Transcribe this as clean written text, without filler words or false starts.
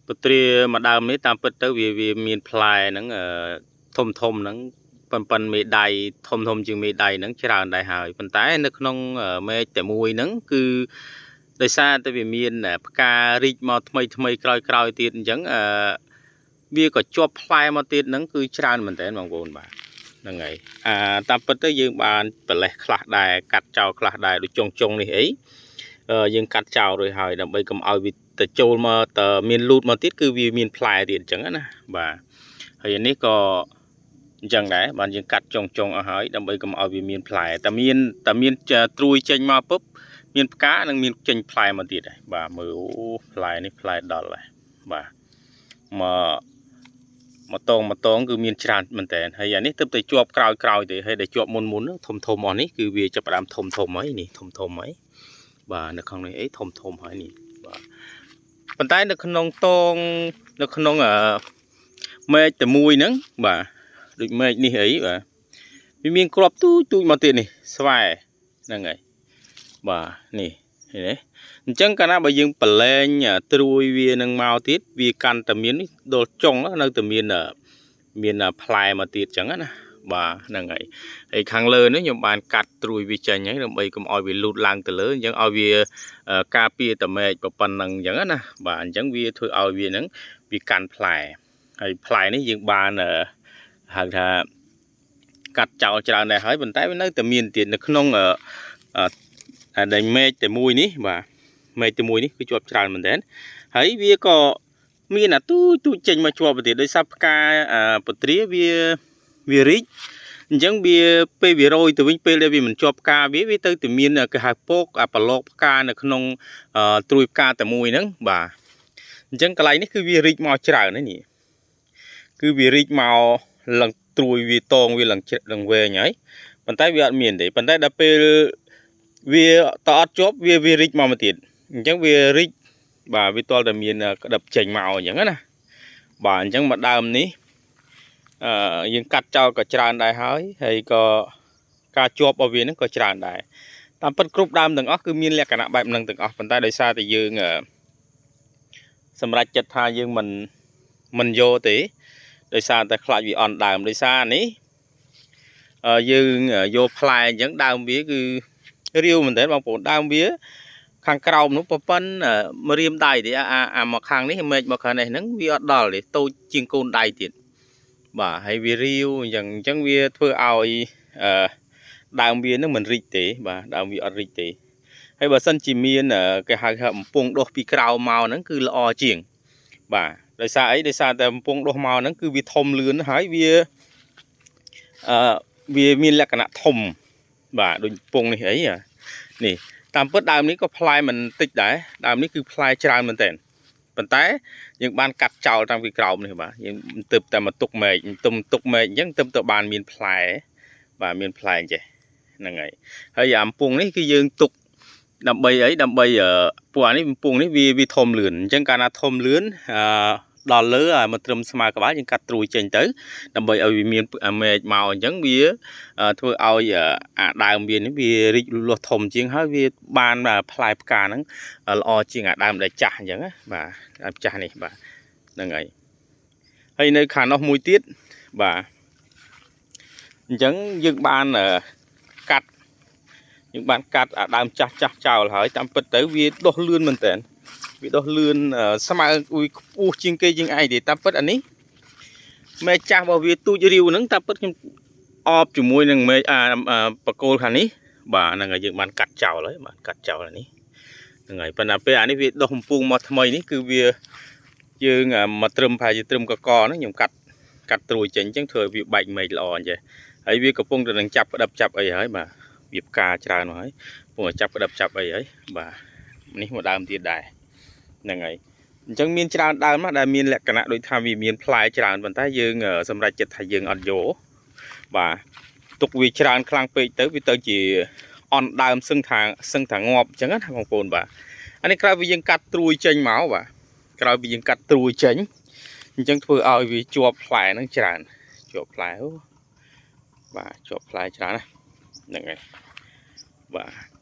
ពុទ្រាមួយដើមនេះតាមពិតទៅវាមានផ្លែហ្នឹងធំធំហ្នឹងប៉ុនប៉ុនមេដៃធំធំជាងមេដៃហ្នឹងច្រើនដែរហើយប៉ុន្តែនៅក្នុងមែកតែមួយហ្នឹងគឺដោយសារតែវាមានផ្ការីកមកថ្មីថ្មីក្រោយក្រោយទៀតអញ្ចឹងអឺវាក៏ជាប់ផ្លែមកទៀតហ្នឹងគឺច្រើនមែនតើបងប្អូនបាទហ្នឹងហើយអាតាមពិតទៅយើងបានប្រលេះខ្លះដែរកាត់ចោលខ្លះដែរដូចចុងចុងនេះអីយើងកាត់ចោលរួចហើយដើម្បីកុំឲ្យវាទៅចូលមកតមានលូតមកទៀតគឺវាមានផ្លែទៀតអញ្ចឹងណាបាទហើយនេះក៏អញ្ចឹងដែរបានយើងកាត់ចុងចុងអស់ហើយដើម្បីកុំឲ្យវាមានផ្លែតែមានត្រួយចេញមកពុបមានផ្កានិងមានចេញផ្លែមកទៀតដែរបាទមើលអូផ្លែនេះផ្លែដល់ហើយបាទមកមកតងមកតងគឺមានច្រើនមែនតើហើយអានេះទើបតែជាប់ក្រោយក្រោយទេហើយដែលជាប់មុនមុនធំធំអស់នេះគឺវាចាប់ផ្ដើមធំធំហើយនេះធំធំហើយបាទនៅក្នុងនេះអីធំធំហើយនេះបាទប៉ុន្តែនៅក្នុងតងនៅក្នុងអឺមែកតែមួយហ្នឹងបាទដូចមែកនេះអីបាទវាមានគ្រាប់ទូចទូចមកទៀតនេះស្វែហ្នឹងហើយបាទនេះឃើញទេអញ្ចឹងកាលណាបើយើងប្រឡែងត្រួយវានឹងមកទៀតវាកាន់តែមាននេះដល់ចុងនៅតែមានមានផ្លែមកទៀតអញ្ចឹងណាបាទហ្នឹងហើយហើយខាងលើនេះខ្ញុំបានកាត់ត្រួយវាចេញហើយដើម្បីកុំឲ្យវាលូតឡើងទៅលើអញ្ចឹងឲ្យវាការពារតមែកប៉ុណ្ណឹងអញ្ចឹងណាបាទអញ្ចឹងវាធ្វើឲ្យវាហ្នឹងវាកាន់ផ្លែហើយផ្លែនេះយើងបានហៅថាកាត់ចោលច្រើនដែរហើយប៉ុន្តែវានៅតែមានទៀតនៅក្នុងអឺដែលមែកតែមួយនេះបាទមែកតែមួយនេះគឺជាប់ច្រើនមែនទែនហើយវាក៏មានអាទូចទូចចេញមកជាប់ទៀតដោយសារផ្កាពត្រាវាវារីកអញ្ចឹងវាពេលវារយទៅវិញពេលដែលវាមិនជាប់ផ្កាវាវាទៅតែមានគេហៅពកអាប្រឡកផ្កានៅក្នុងត្រួយផ្កាតែមួយហ្នឹងបាទអញ្ចឹងកន្លែងនេះគឺវារីកមកច្រើនហើយនេះគឺវារីកមកឡើងត្រួយវាតងវាឡើងឡើងវែងហើយប៉ុន្តែវាអត់មានទេប៉ុន្តែដល់ពេលវាតអត់ជាប់វាវារីកមកមកទៀតអញ្ចឹងវារីកបាទវាតល់តែមានក្តឹបចេញមកអញ្ចឹងណាបាទអញ្ចឹងមកដើមនេះអឺយើងកាត់ចោលក៏ច្រើនដែរហើយហើយក៏ការជាប់របស់វានឹងក៏ច្រើនដែរតាមពិតគ្រប់ដើមទាំងអស់គឺមានលក្ខណៈបែបហ្នឹងទាំងអស់ប៉ុន្តែដោយសារតែយើងសម្រេចចិត្តថាយើងមិនយកទេដោយសារតែខ្លាចវាអន់ដើមដោយសារនេះយើងយកផ្លែអញ្ចឹងដើមវាគឺរាវមែនតើបងប្អូនដើមវាខាងក្រោមនោះប្រប៉ុនម្រាមដៃទេអាអាមកខាងនេះមែកមកខាងនេះហ្នឹងវាអត់ដល់ទេតូចជាងកូនដៃទៀតបាទហើយវារាវអញ្ចឹងអញ្ចឹងវាធ្វើឲ្យអឺដើមវានឹងមិនរីកទេបាទដើមវាអត់រីកទេហើយបើសិនជាមានគេហៅថាបំពង់ដុះពីក្រៅមកហ្នឹងគឺល្អជាងបាទដោយសារអីដោយសារតែបំពង់ដុះមកហ្នឹងគឺវាធំលឿនហើយវាអឺវាមានលក្ខណៈធំបាទដូចពងនេះអីនេះតាមពិតដើមនេះក៏ផ្លែមិនតិចដែរដើមនេះគឺផ្លែច្រើនមែនទែនប៉ុន្តែយើងបានកាត់ចោលតាំងពីក្រោមនេះបាទយើងទៅតែមកទុកមែកទុំទុកមែកអញ្ចឹងទៅទៅបានមានផ្លែបាទមានផ្លែអញ្ចេះហ្នឹងហើយហើយអាអំពងនេះគឺយើងទុកដើម្បីអីដើម្បីពួកអានេះអំពងនេះវាវាធំលឿនអញ្ចឹងកាលណាធំលឿនអឺដល់លើមកត្រឹមស្មើក្បាលយើងកាត់ត្រួយចេញទៅដើម្បីឲ្យវាមានមែកមកអញ្ចឹងវាធ្វើឲ្យអាដើមវានេះវារីកលូតលាស់ធំជាងហើយវាបានផ្លែផ្កាហ្នឹងល្អជាងអាដើមដែលចាស់អញ្ចឹងណាបាទដើមចាស់នេះបាទហ្នឹងហើយហើយនៅខាងនោះមួយទៀតបាទអញ្ចឹងយើងបានកាត់យើងបានកាត់អាដើមចាស់ចាស់ចោលហើយតាមពិតទៅវាដុះលឿនមែនតើវាដុះលឿនស្មើអ៊ុយខ្ពស់ជាងគេជាងឯងទេតាមពិតអានេះមែកចាស់របស់វាទូចរាវហ្នឹងតាមពិតខ្ញុំអបជាមួយនឹងមែកអាបកគោលខាងនេះបាទហ្នឹងហើយយើងបានកាត់ចោលហើយបាទកាត់ចោលនេះហ្នឹងហើយប៉ុន្តែពេលអានេះវាដុះកំពូងមកថ្មីនេះគឺវាយើងមកត្រឹមប្រហែលជាត្រឹមកកហ្នឹងខ្ញុំកាត់កាត់ត្រួយចេញអញ្ចឹងធ្វើឲ្យវាបែកមែកល្អអញ្ចឹងហើយវាកំពុងតែនឹងចាប់ក្តឹបចាប់អីហើយបាទវាផ្កាច្រើនមកហើយកំពុងតែចាប់ក្តឹបចាប់អីហើយបាទនេះមកដើមទៀតដែរហ្នឹងហើយអញ្ចឹងមានច្រើនដើមណាស់ដែលមានលក្ខណៈដូចថាវាមានផ្លែច្រើនប៉ុន្តែយើងសម្រេចចិត្តថាយើងអត់យកបាទទុកវាច្រើនខ្លាំងពេកទៅវាទៅជាអន់ដើមសឹងថាសឹងថាងាប់អញ្ចឹងណាបងប្អូនបាទអានេះក្រោយពីយើងកាត់ត្រួយចេញមកបាទក្រោយពីយើងកាត់ត្រួយចេញអញ្ចឹងធ្វើឲ្យវាជាប់ផ្លែហ្នឹងច្រើនជាប់ផ្លែអូបាទជាប់ផ្លែច្រើនណាហ្នឹងហើយបាទ។